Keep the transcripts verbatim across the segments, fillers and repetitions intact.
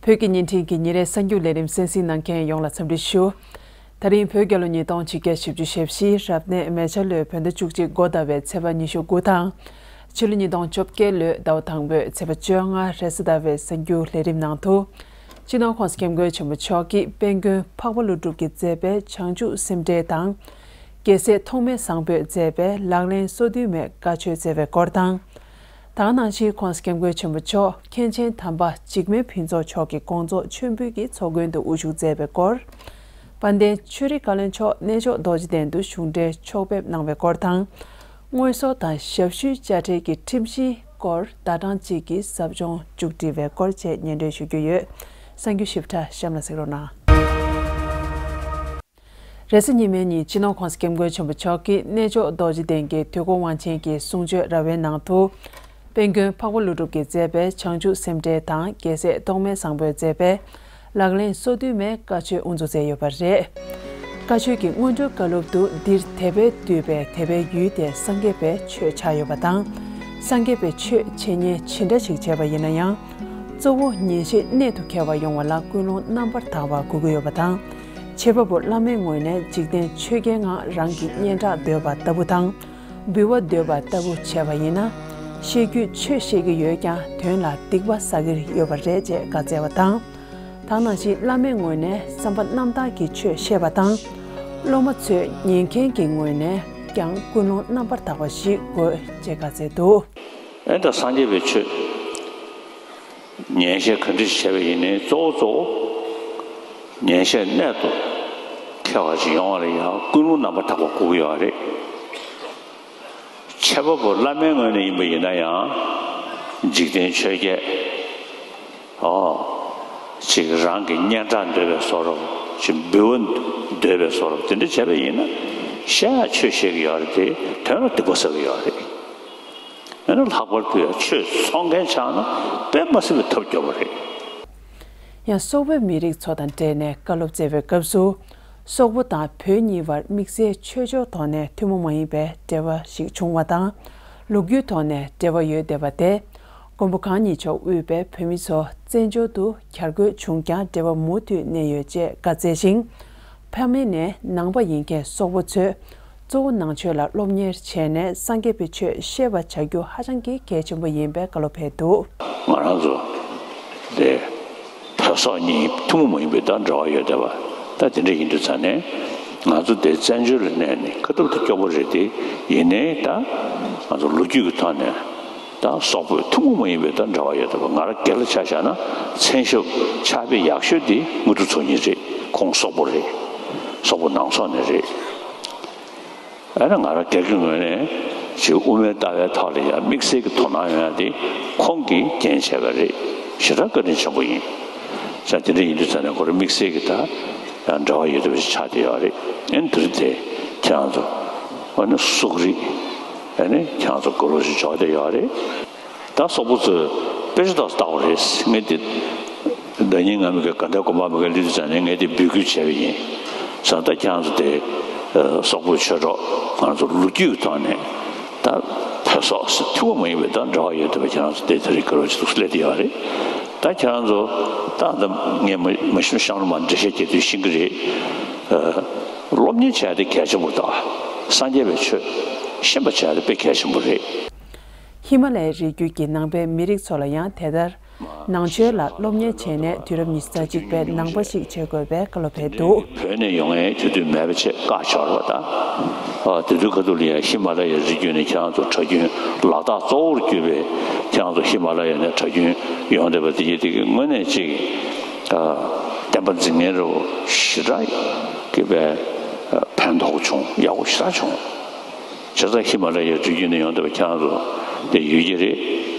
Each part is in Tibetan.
བོད་ཀྱི་བརྙན་འཕྲིན་གྱི་ཉིན་རེའི་གསར་འགྱུར་ལས་རིམ་གསན་གཟིགས་གནང་མཁན་ཡོངས་ལ་འཚམས་འདྲི་ཞུ། ད་རིང་བོད་རྒྱལ་ལོ་ཉིས་སྟོང་ཆིག་བརྒྱ་བཞི་བཅུ་ཞེ་བཞི་རབ་གནས་མེ་བྱ་ལོའི་བོད་ཟླ་བཅུ་གཅིག་འགོ་ཟླ་བའི་ཚེས་པ་ཉི་ཤུ་དགུ་དང་། ཕྱི་ལོ་ཉིས་སྟོང་བཅོ་བརྒྱད་ལོའི་ཟླ་བ་དང་པོའི་ཚེས་པ་བཅོ་ལྔ་རེས་གཟའ་ཟླ་བའི་གསར་འགྱུར་ལས་རིམ་ནང་དུ། སྤྱི་ནོར་༸གོང་ས་༸སྐྱབས་མགོན་ཆེན་པོ་མཆོག་གིས་དཔལ་མགོན་འཕགས་པ་ཀླུ་སྒྲུབ་ཀྱིས་མཛད་པའི་བྱང་ཆུབ་སེམས་འགྲེལ་དང་། རྒྱལ་སྲས་ཐོགས་མེད་བཟང་པོས་མཛད་པའི་ལག་ལེན་སོ་བདུན་མའི་བཀའ་ཆོས་མཛད་པའི་སྐོར་དང་། དེ་ག་ནང་བཞིན་༸གོང་ས་༸སྐྱབས་མགོན་ཆེན་པོ་མཆོག་མཁན་ཆེན་དམ་པ་འཇིགས་མེད་ཕུན་ཚོགས་མཆོག་གི་དགོངས་རྫོགས་མཆོད་འབུལ་གྱི་ཚོགས་མགོན་དུ་དབུ་བཞུགས་མཛད་པའི་སྐོར། དཔལ་ལྡན་ཆོས་རིག་བཀའ་བློན་མཆོག་གནས་མཆོག་རྡོ་རྗེ་གདན་དུ་གཞུང་འབྲེལ་ཕྱོགས་ཕེབས་གནང་བའི་སྐོར་དང་། དངོས་ཟོག་དང་ཞབས་ཞུའི་དཔྱ་ཁྲལ་གྱི་ཁྲིམས་གཞིའི་སྐོར་ཟླ་གྲངས་གཅིག་གི་ཟབ་སྦྱོང་མཇུག་སྒྲིལ་བའི་སྐོར་བཅས་སྙན་སྒྲོན་ཞུ་རྒྱུ་ཡོད། གསར་འགྱུར་ཞིབ་ཕྲ་གཤམ་ལ་གཟིགས་རོགས་གནང་། རེས་གཟའ་ཉི་མའི་ཉིན་སྤྱི་ནོར་༸གོང་ས་༸སྐྱབས་མགོན་ཆེན་པོ་མཆོག་གིས་གནས་མཆོག་རྡོ་རྗེ་གདན་གྱི་དུས་འཁོར་དབང་ཆེན་གྱི་གསུང་ཆོས་ར་བའི་ནང་དུ། དཔལ་མགོན་འཕགས་པ་ཀླུ་སྒྲུབ་ཀྱིས་མཛད་པའི་བྱང་ཆུབ་སེམས་འགྲེལ་དང་རྒྱལ་སྲས་ཐོགས་མེད་བཟང་པོས་མཛད་པའི་ལག་ལེན་སོ་བདུན་མའི་བཀའ་ཆོས་དབུ་འཛུགས་མཛད་ཡོད་པ་རེད། བཀའ་ཆོས་ཀྱི་སྔོན་འགྲོའི་བཀའ་སློབ་ཏུ་འདིར་དད་པས་བཏུད་པའི་དད་པའི་ཡུལ་དེ་སངས་རྒྱས་པའི་ཆོས་ཆགས་ཡོད་པ་དང་། སངས་རྒྱས་པའི་ཆོས་འཆད་ཉན་ཇི་འདྲ་ཞིག་བྱས་པ་ཡིན་ན་ཡང་། གཙོ་བོ་ཉན་ཤེས་གནད་དུ་འཁེལ་བ་ཡོང་བ་ལ་ཀུན་སློང་རྣམ་པར་དག་པ་དགོས་ཀྱི་ཡོད་པ་དང་། འཆད་པ་པོ་བླ་མའི་ངོས་ནས་འཇིག་རྟེན་ཆོས་བརྒྱད་ངང་རང་གི་སྙན་གྲགས་འདོད་པ་ལྟ་བུ་དང་། འབུལ་བ་འདོད་པ་ལྟ་བུ་བྱས་པ་ཡིན་ན། ཤེས་རྒྱུད་ཆོས་ཤེས་ཀྱི་ཡོད་ཀྱང་དོན་ལ་སྡིག་པ་བསགས་ཀྱི་ཡོད་པ་རེད་ཅེས་བཀའ་སྩལ་བ་དང་། དེ་ནང་བཞིན་བླ་མའི་ངོས་ནས་བསམ་པ་རྣམ་དག་གིས་ཆོས་བཤད་པ་དང་། སློབ་མ་ཚོས་ཉན་མཁན་གྱི་ངོས་ནས་ཀྱང་ཀུན་སློང་རྣམ་པར་དག་པ་ཞིག་དགོས་ཅེས་བཀའ་སྩལ་འདུག་ཨེ་ད་སངས་རྒྱས་པའི་ཆོས། ཉན་བཤད་ག་འདྲ་ཞིག་བྱས་པ་ཡིན་ནའི་གཙོ་བོ་གཙོ་བོ། ཉན་བཤད་གནད་དུ་འཁེལ་བ་ཞིག་ཡོང་བ་ལ་ཡང་ཀུན་སློང་རྣམ་པར་དག་པ་དགོས་ཀྱི་ཡོད་རེད། འཆད་པ་པོ་བླ་མའི་ངོས་ནས་ཡིན་པ་ཡིན་ན་ཡང་། འཇིག་རྟེན་ཆོས་བརྒྱད། ཨོ། ཅིག་རང་གི་སྙན་གྲགས་འདོད་པའི་བཟོ་འདྲ། ཅིག་འབུལ་བ་འདོད་པའི་བཟོ་འདྲ། དེ་འདྲ་བྱས་པ་ཡིན་ན། བཤད་ཡག་ཆོས་བཤད་ཀྱི་ཡོད་རེད་དེ། དོན་ལ་སྡིག་པ་བསགས་ཀྱི་ཡོད་རེད། ཡང་ན་ལྷག་པར་དུ་ཡང་ཆོས་ཚོགས་མཁན་ཆགས་ན་དཔེ་མ་སྲིད་པའི་ཐབས་སྐྱོ་པོ་རེད། ཡང་སོག་པོའི་མི་རིགས་ཚོ་དང་འབྲེལ་ནས་བཀའ་སློབ་སྩལ་བའི་སྐབས་སུ། སོག་པོ་དང་བོད་གཉིས་བར་དམིགས་བསལ་ཆོས་ཕྱོགས་ཐོག་ནས་ཐུན་མོང་མ་ཡིན་པའི་འབྲེལ་བ་ཞིག་བྱུང་བ་དང་། ལོ་རྒྱུས་ཐོག་ནས་འབྲེལ་བ་ཡོད་བསྡད་པ་དེ། མགོན་པོ་གང་ཉིད་མཆོག་དབུས་པའི་བོད་མི་ཚོ་བཙན་བྱོལ་དུ་གྱར་དགོས་བྱུང་ཀྱང་འབྲེལ་བ་མུ་མཐུད་གནས་ཡོད་ཅེས་བཀའ་སྩལ་ཞིང་། ཕ་མེས་ནས་ནང་པ་ཡིན་མཁན་སོག་པོ་ཚོས། གཙོ་བོ་ནང་ཆོས་ལ་སློབ་གཉེར་བྱས་ནས་སངས་རྒྱས་པའི་ཆོས་ཤེས་པ་བྱ་རྒྱུ་ཧ་ཅང་གི་གལ་ཆེན་པོ་ཡིན་པའི་བཀའ་སློབ་ཕེབས་འདུག་ང་རང་ཚོ་དེ་བོད་སོག་གཉིས་ཐུན་མོང་མ་ཡིན་པའི་ད་འབྲེལ་བ་ཡོད་བསྡད་པ། ད་དེ་འདྲ་ཡིན་དུས་ཙང་ནས་ང་ཚོ་དེ་བཙན་བྱོལ་ལ་གནས་ནས་ཁ་ཐུབ་ཏུ་སྐྱོ་པོ་རེད་དེ། ཡིན་ནའི་ད་ང་ཚོ་ལོ་རྒྱུས་ཀྱི་ཐོག་ནས་ད་སོག་པོའི་ཐུན་མོང་མ་ཡིན་པའི་ད་འབྲེལ་བ་ཡོད་བསྡད་པ། ང་རང་སྒེར་ལ་ཆ་བཞག་ན་མཚན་ཞབས་ཕྱག་དཔེ་ཡག་ཤོས་དེ་དངོས་གྲུབ་ཚོགས་གཉིས་རེད། ཁོང་སོག་པོ་རེད། སོག་པོ་ནང་སོག་ནས་རེད། ཨ་ནི་ང་རང་སྒེར་གྱི་ངོས་ནས་ཅིག་དབུ་མའི་ལྟ་བའི་ཐོག་ལ་ཡང་དམིགས་བསལ་གྱི་དོ་སྣང་ཡོང་ཡ་དེ་ཁོང་གིས་འགན་བཞེས་པ་རེད། ཞེ་དྲག་བཀའ་དྲིན་ཆེན་པོ་ཡིན། ཙང་དེ་འདྲ་ཡིན་དུས་ཙང་ནས་ཁོ་རང་དམིགས་བསལ་གྱི་ད་ཡང་འབྲེལ་བ་ཡོད་བསྡད་པ་ཞིག་ཆགས་བསྡད་ཡོད་རེད། ཨ་ནི་དེ་རིང་དེ་ཁྱེད་རང་ཚོ་ཨ་ནི་སོག་རིགས་ཨ་ནི་ཁྱེད་རང་ཚོ་དགའ་རོགས་ཞིག་འཇོག་བསྡད་ཡོད་རེད། ད་སོག་པོ་ཚོས་དཔེ་ཆ་ཏོག་ཙམ་ལྟ་བ་རེད། ངས་དེ་ཟླ་ཉིན་ང་མི་ག་ག་འདྲ་དགོན་པ་མི་ག་ལི་དུ་ཙང་ནས་ངས་དེ་འབོད་སྐུལ་བྱས་པ་ཡིན། ཙང་ད་ཁྱེད་རང་ཚོ་དེ་སོག་པོའི་ཆོས་གྲོགས་ང་ཚོ་ལོ་རྒྱུས་ཀྱི་ཐོག་ནས་ད་བོད་སོག་ཐུན་མོང་མ་ཡིན་པའི་ད་འབྲེལ་བ་ཡོད་བསྡད་པ། ཁྱེད་རང་ཚོ་དེ་ད་རེས་དགའ་རོགས་ཅིག་ཏུ་སླེབས་བསྡད་ཡོད་རེད། ད་ཁྱེད་རང་ཚོ་ད་ད་ངས་མ་མ་ཤེས་ན་གཤམ་ལ་མ་འགྲེལ་བཤད་རྒྱག་དུས་ཤེས་ཀྱི་རེད། སློབ་གཉེར་བྱས་ཏེ་གལ་ཆེན་པོ་དང་། སངས་རྒྱས་པའི་ཆོས་ཤེས་པ་བྱས་ཏེ་དཔེ་གལ་ཆེན་པོ་རེད། ཧི་མ་ལ་ཡའི་རི་རྒྱུད་ཀྱི་ནང་པའི་མི་རིགས་ཚོ་ལ་ཡང་དེ་ལྟར་ནང་ཆོས་ལ་སློབ་གཉེར་བྱས་ནས་དུས་རབས་ཉི་ཤུ་རྩ་གཅིག་པའི་ནང་པ་ཞིག་བྱེད་དགོས་པའི་བཀའ་སློབ་ཕེབས་འདུག་བོད་ནས་ཡོང་མཁན་དེ་དུས་མེད་པ་བྱས་བཀག་བཞག་རོགས་དང་། ཨ་དེ་དུས་ཁ་ཐུག་ལ་ཡང་ཧི་མ་ལ་ཡའི་རི་རྒྱུད་ནས་ཁྱེད་རང་ཚོ་གྲྭ་རྒྱུན་ལག་རྟགས་གཙོ་བོར་གྱུར་པའི་ཁྱེད་རང་ཚོ་ཧི་མ་ལ་ཡ་ནས་གྲྭ་རྒྱུན་ཡོང་བསྡད་པ་དེ་ཡིན་དེ་གི་དངོས་གནས་ཅིག་ཨ་བསྟན་པ་འཛིན་མཁན་རེད་བ། ཞེ་དྲག་གི་བས་ཕན་ཐོགས་བྱུང་། ཡག་པོ་ཞེ་དྲག་བྱུང་། བྱས་ཙང་ཧི་མ་ལ་ཡའི་རི་རྒྱུད་ནས་ཡོང་བསྡད་པ་ཁྱེད་རང་ཚོ་དེ་ཡོད་ཀྱི་རེད།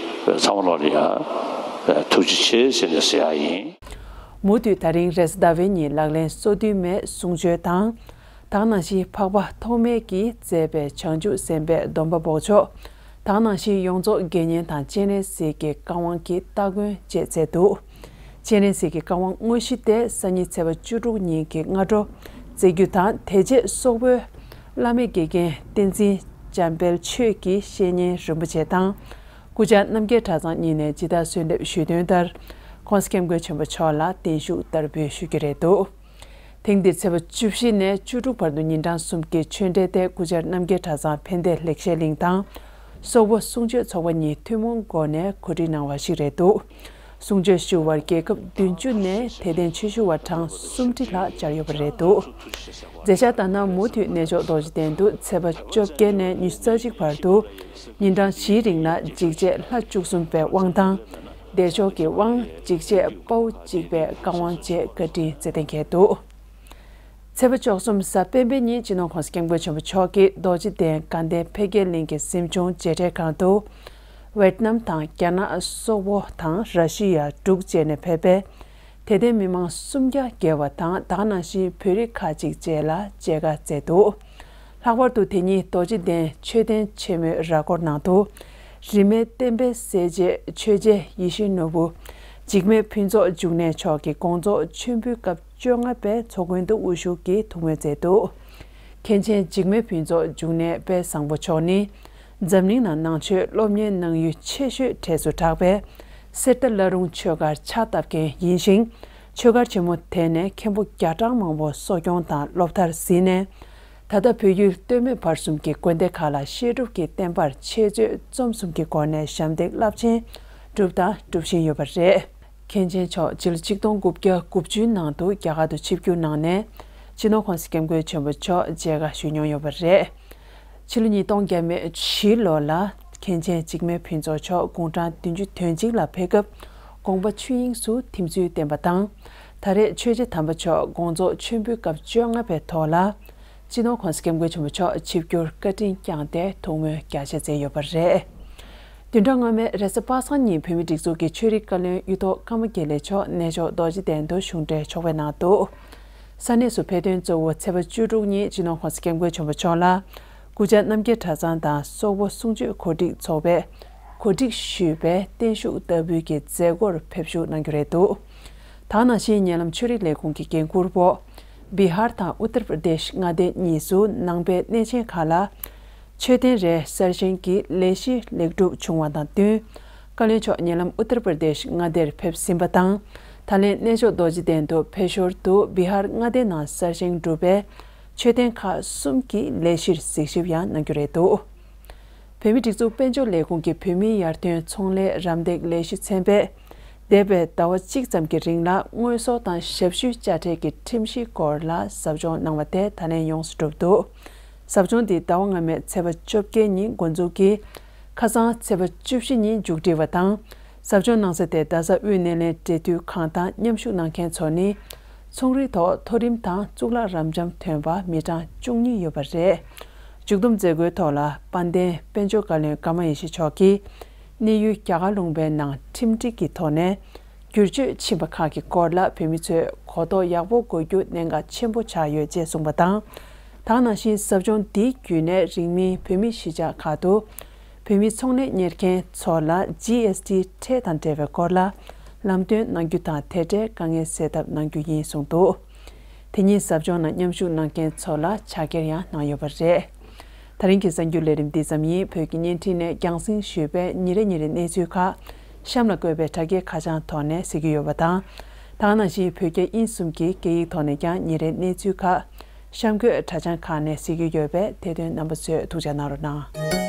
ཚང་མ་ལོག་ལ་ཡ་ཐུགས་རྗེ་ཆེ་ཟེར་ནས་ཟེར་ཡ་ཡིན། མུ་མཐུད་ད་རིང་རེས་གཟའ་ཟླ་བའི་ཉིན་ལག་ལེན་སོ་བདུན་མའི་གསུང་ཆོས་དང་། དེ་ག་ནང་བཞིན་འཕགས་པ་ཐོགས་མེད་ཀྱིས་མཛད་པའི་བྱང་ཆུབ་སེམས་དཔའི་སྡོམ་པ་འབོགས་ཆོག་དེ་ག་ནང་བཞིན་ཡོངས་རྫོགས་དགེ་བསྙེན་དང་སྤྱན་རས་གཟིགས་ཀྱི་བཀའ་དབང་གི་སྟ་གོན་བཅས་མཛད་འདུག་སྤྱན་རས་གཟིགས་ཀྱི་བཀའ་དབང་དངོས་གཞི་དེ་སང་ཉིན་ཚེས་པ་བཅུ་དྲུག་ཉིན་གྱི་སྔ་དྲོ་མཛད་རྒྱུ་དང་། དེ་རྗེས་སོག་པོའི་བླ་མེད་དགེ་རྒན་བསྟན་འཛིན་འཇམ་དཔལ་ཆོས་ཀྱི་བཤེས་གཉེན་རིན་པོ་ཆེ་དང་། སྐུ་བཅར་རྣམ་རྒྱལ་གྲྭ་ཚང་གཉིས་ནས་ཇི་ལྟར་གསོལ་འདེབས་ཞུས་དོན་ལྟར། གོང་ས་སྐྱབས་མགོན་ཆེན་པོ་མཆོག་ལ་བརྟན་བཞུགས་བསྟར་འབུལ་ཞུ་རྒྱུ་རེད་འདུག། ཐེངས་འདིར་ཚེས་པ་བཅུ་བཞི་ནས་བཅུ་དྲུག་བར་དུ་ཉིན་གྲངས་གསུམ་གྱི་ཆོས་འབྲེལ་ཏེ་སྐུ་བཅར་རྣམ་རྒྱལ་གྲྭ་ཚང་ཕན་བདེ་ལེགས་བཤད་གླིང་དང་། སོག་པོ་གསུང་ཆོས་ཚོགས་པ་གཉིས་ཐུན་མོང་སྒོ་ནས་གོ་སྒྲིག་གནང་བ་ཞིག་རེད་འདུག། གསུང་ཆོས་ཞུ་བར་རྒྱལ་ཁབ་བདུན་ཅུ་ནས་དད་ལྡན་ཆོས་ཞུ་བ་གྲངས་སུམ་ཁྲི་ལྷག་བཅར་ཡོད་པ་རེད་འདུག། མཛད་འཆར་ལྟར་ན། མུ་མཐུད་གནས་མཆོག་རྡོ་རྗེ་གདན་དུ་ཚེས་པ་བཅོ་བརྒྱད་ནས་ཉི་ཤུ་རྩ་གཅིག་བར་དུ་ཉིན་གྲངས་བཞིའི་རིང་ལ་འཇིགས་བྱེད་ལྷ་བཅུ་གསུམ་པའི་དབང་དང་། བདེ་མཆོག་གི་དབང་། འཇིགས་བྱེད་དཔའ་བོ་གཅིག་པའི་བཀའ་དབང་བཅས་བཀའ་དྲིན་སྩལ་གཏན་འཁེལ་འདུག། ཚེས་པ་བཅུ་གསུམ་གཟའ་སྤེན་པའི་ཉིན་སྤྱི་ནོར་༸གོང་ས་༸སྐྱབས་མགོན་ཆེན་པོ་མཆོག་གིས་རྡོ་རྗེ་གདན་དགའ་ལྡན་འཕེལ་རྒྱས་གླིང་གི་གཟིམ་ཆུང་མཇལ་འཕྲད་ཁང་དུ། ཝེད་ནམ་དང་རྒྱ་ནག་སོག་པོ་དང་ར་ཤི་ཡ་འབྲུག་བཅས་ནས་ཕེབས་པའི་དད་ལྡན་མི་མང་སུམ་བརྒྱ་བརྒལ་བ་དང་། ད་ག་ནང་བཞིན་བོད་རིགས་ཁག་ཅིག་བཅས་ལ་མཇལ་ཁ་བསྩལ་འདུག། ལྷག་པར་དུ་དེ་ཉིན་རྡོ་རྗེ་གདན་མཆོད་རྟེན་ཆེན་མོའི་ར་སྐོར་ནང་དུ། རིས་མེད་བསྟན་པའི་གསལ་བྱེད་ཆོས་རྗེ་ཡིད་བཞིན་ནོར་བུ། འཇིགས་མེད་ཕུན་ཚོགས་འབྱུང་གནས་མཆོག་གིས་དགོངས་རྫོགས་མཆོད་འབུལ་སྐབས་བཅོ་ལྔ་པའི་ཚོགས་མགོན་དུ་དབུ་བཞུགས་ཀྱིས་ཐུགས་སྨོན་མཛད་འདུག། མཁན་ཆེན་འཇིགས་མེད་ཕུན་ཚོགས་འབྱུང་གནས་དཔལ་བཟང་པོ་མཆོག་ནི། འཛམ་གླིང་ནང་ནང་ཆོས་སློབ་གཉེར་གནང་ཡུལ་ཆེ་ཤོས་གྲས་སུ་གྲགས་པའི་གསེར་རྟ་བླ་རུང་ཆོས་སྒར་ཕྱག་བཏབ་མཁན་ཡིན་ཞིང་། ཆོས་སྒར་ཆེན་མོ་དེ་ནས་མཁན་པོ་བརྒྱ་གྲངས་མང་པོ་གསོ་སྐྱོང་དང་སློབ་མཐར་གཟིགས་ནས། ད་ལྟ་བོད་ཡུལ་སྟོད་སྨད་བར་གསུམ་གྱི་དགོན་སྡེ་ཁག་ལ་བཤད་སྒྲུབ་ཀྱི་བསྟན་པར་འཆད་རྩོད་རྩོམ་གསུམ་གྱི་སྒོ་ནས་ཞབས་འདེགས་རླབས་ཆེན་བསྒྲུབས་དང་སྒྲུབ་བཞིན་ཡོད་པ་རེད། མཁན་ཆེན་མཆོག་ཕྱི་ལོ་ཆིག་སྟོང་དགུ་བརྒྱ་དགུ་བཅུའི་ནང་དུ་རྒྱ་གར་དུ་ཆིབས་བསྒྱུར་གནང་ནས། སྤྱི་ནོར་༸གོང་ས་༸སྐྱབས་མགོན་ཆེན་པོ་མཆོག་མཇལ་ཁ་ཞུས་མྱོང་ཡོད་པ་རེད། ཕྱི་ལོ་ཉིས་སྟོང་བརྒྱ་མེད་བཞི་ལོ་ལ། མཁན་ཆེན་འཇིགས་མེད་ཕུན་ཚོགས་མཆོག་དགུང་གྲངས་བདུན་ཅུ་དོན་གཅིག་ལ་ཕེབས་སྐབས་དགོངས་པ་ཆོས་དབྱིངས་སུ་ཐིམ་ཚུལ་བསྟན་པ་དང་། ད་རེས་ཆོས་རྗེ་དམ་པ་མཆོག་དགོངས་རྫོགས་མཆོད་འབུལ་སྐབས་བཅོ་ལྔ་པའི་ཐོག་ལ། སྤྱི་ནོར་༸གོང་ས་༸སྐྱབས་མགོན་ཆེན་པོ་མཆོག་ཆིབས་བསྒྱུར་བཀའ་དྲིན་བསྐྱངས་ཏེ་ཐུགས་སྨོན་རྒྱ་ཆེ་མཛད་ཡོད་པ་རེད། བདུན་ཕྲག་སྔོན་མའི་རེས་གཟའ་པ་སངས་ཉིན་བོད་མིའི་སྒྲིག་འཛུགས་ཀྱི་ཆོས་རིག་བཀའ་བློན་གཡུ་ཐོག་ཀརྨ་དགེ་ལེགས་མཆོག་གནས་མཆོག་རྡོ་རྗེ་གདན་དུ་གཞུང་འབྲེལ་ཆོག་པའི་ནང་དུ། ས་གནས་སུ་ཕེབས་དོན་གཙོ་བོ་ཚེས་པ་བཅུ་དྲུག་ཉིན་སྤྱི་ནོར་༸གོང་ས་༸སྐྱབས་མགོན་ཆེན་པོ་མཆོག་ལ། སྐུ་བཅར་རྣམ་རྒྱལ་གྲྭ་ཚང་དང་སོག་པོ་གསུང་ཆོས་གོ་སྒྲིག་ཚོགས་པས་གོ་སྒྲིག་ཞུས་པའི་བརྟན་བཞུགས་བསྟར་འབུལ་གྱི་མཛད་སྒོར་ཕེབས་ཞུགས་གནང་རྒྱུ་རེད་འདུག། ད་ག་ནང་བཞིན་ཉེ་ལམ་ཆོས་རིག་ལས་ཁུངས་ཀྱི་འགན་འཁུར་བོ། བི་ཧར་དང་ཨུ་ཏར་པར་དེཤ་མངའ་སྡེ་གཉིས་སུ་ནང་པའི་གནས་ཆེན་ཁག་ལ། མཆོད་རྟེན་རེ་གསར་བཞེངས་ཀྱི་ལས་གཞི་ལེགས་གྲུབ་བྱུང་བ་དང་བསྟུན། བཀའ་བློན་མཆོག་ཉེ་ལམ་ཨུ་ཏར་པར་དེཤ་མངའ་སྡེར་ཕེབས་ཟིན་པ་དང་། ད་ལན་གནས་མཆོག་རྡོ་རྗེ་གདན་དུ་ཕེབས་ཞོར་དུ་བི་ཧར་མངའ་སྡེ་ནང་གསར་བཞེངས་གྲུབ་པའི་མཆོད་རྟེན་ཁག་གསུམ་གྱི་ལས་གཞིར་གཟིགས་ཞིབ་ཡང་གནང་རྒྱུ་རེད་འདུག། བོད་མིའི་སྒྲིག་འཛུགས་དཔལ་འབྱོར་ལས་ཁུངས་ཀྱི་བོད་མིའི་ཡར་ཐོན་ཚོང་ལས་རམ་འདེགས་ལས་གཞི་ཚན་པས། འདས་པའི་ཟླ་བ་གཅིག་ཙམ་གྱི་རིང་ལ་དངོས་ཟོག་དང་ཞབས་ཞུའི་དཔྱ་ཁྲལ་གྱི་ཁྲིམས་གཞིའི་སྐོར་ལ་ཟབ་སྦྱོང་གནང་བ་དེ་ད་ལན་ཡོངས་སུ་གྲུབ་འདུག། ཟབ་སྦྱོང་འདི་ཟླ་བ་སྔ་མའི་ཚེས་པ་བཅོ་བརྒྱད་ཉིན་འགོ་འཛུགས་ཀྱིས། ཁ་སང་ཚེས་པ་བཅུ་བཞི་ཉིན་མཇུག་སྒྲིལ་བ་དང་། ཟབ་སྦྱོང་གནང་ས་དེ་རྡ་ས་དབུས་སྣེ་ལེན་འབྲེལ་མཐུད་ཁང་དང་མཉམ་ཞུགས་གནང་མཁན་ཚོ་ནི། ཚོང་རའི་ཐོག་མཐོ་རིམ་དང་གཙུག་ལག་རབ་འབྱམས་ཐོན་པ་མི་གྲངས་བཅུ་གཉིས་ཡོད་པ་རེད། མཇུག་བསྡོམས་མཛད་སྒོའི་ཐོག་ལ་དཔལ་ལྡན་དཔལ་འབྱོར་བཀའ་བློན་ཀརྨ་ཡེ་ཤེས་མཆོག་གིས། གནས་ཡུལ་རྒྱ་གར་ལུང་པའི་ནང་ཁྲིམས་སྒྲིག་གི་ཐོག་ནས། བསྒྱུར་བཅོས་ཕྱིན་པ་ཁག་གི་སྐོར་ལ་བོད་མི་ཚོས་གོ་རྟོགས་ཡག་པོ་དགོས་རྒྱུ་གནད་འགག་ཆེན་པོ་ཆགས་ཡོད་ཅེས་གསུངས་པ་དང་། ད་ག་ནང་བཞིན་ཟབ་སྦྱོང་འདིའི་བརྒྱུད་ནས་རིང་མིན་བོད་མི་གཞིས་ཆགས་ཁག་ཏུ། བོད་མི་ཚོང་ལས་གཉེར་མཁན་ཚོ་ལ་ཇི་ཨེས་ཊི་ཁྲལ་དང་འབྲེལ་བའི་སྐོར་ལ་ལམ་སྟོན་གནང་རྒྱུ་དང་དེ་འབྲེལ་དཀའ་ངལ་སེལ་ཐབས་གནང་རྒྱུ་ཡིན་གསུངས་འདུག། དེ་ཉིན་ཟབ་སྦྱོང་ནང་མཉམ་ཞུགས་གནང་མཁན་ཚོ་ལ་ཕྱག་འཁྱེར་ཡང་གནང་ཡོད་པ་རེད། ད་རིང་གི་གསར་འགྱུར་ལས་རིམ་འདི་ཙམ་ཡིན། བོད་ཀྱི་བརྙན་འཕྲིན་ནས་རྒྱང་སྲིང་ཞུས་པའི་ཉིན་རེ་ཉིན་རེ་གནས་ཚུལ་ཁག་གཤམ་ལ་བཀོད་པའི་དྲ་རྒྱའི་ཁ་བྱང་ཐོག་ནས་གཟིགས་ཀྱི་ཡོད་པ་དང་། ད་ག་ནང་བཞིན་བོད་རྒྱ་དབྱིན་གསུམ་གྱི་སྐད་ཡིག་ཐོག་ནས་ཀྱང་ཉིན་རེའི་གནས་ཚུལ་ཁག་གཤམ་འཁོད་དྲ་བྱང་ཁག་ནས་གཟིགས་ཀྱི་ཡོད་པས་དེ་དོན་རྣམ་པ་ཚོས་ཐུགས་ཅག་གནང་རོགས་གནང་།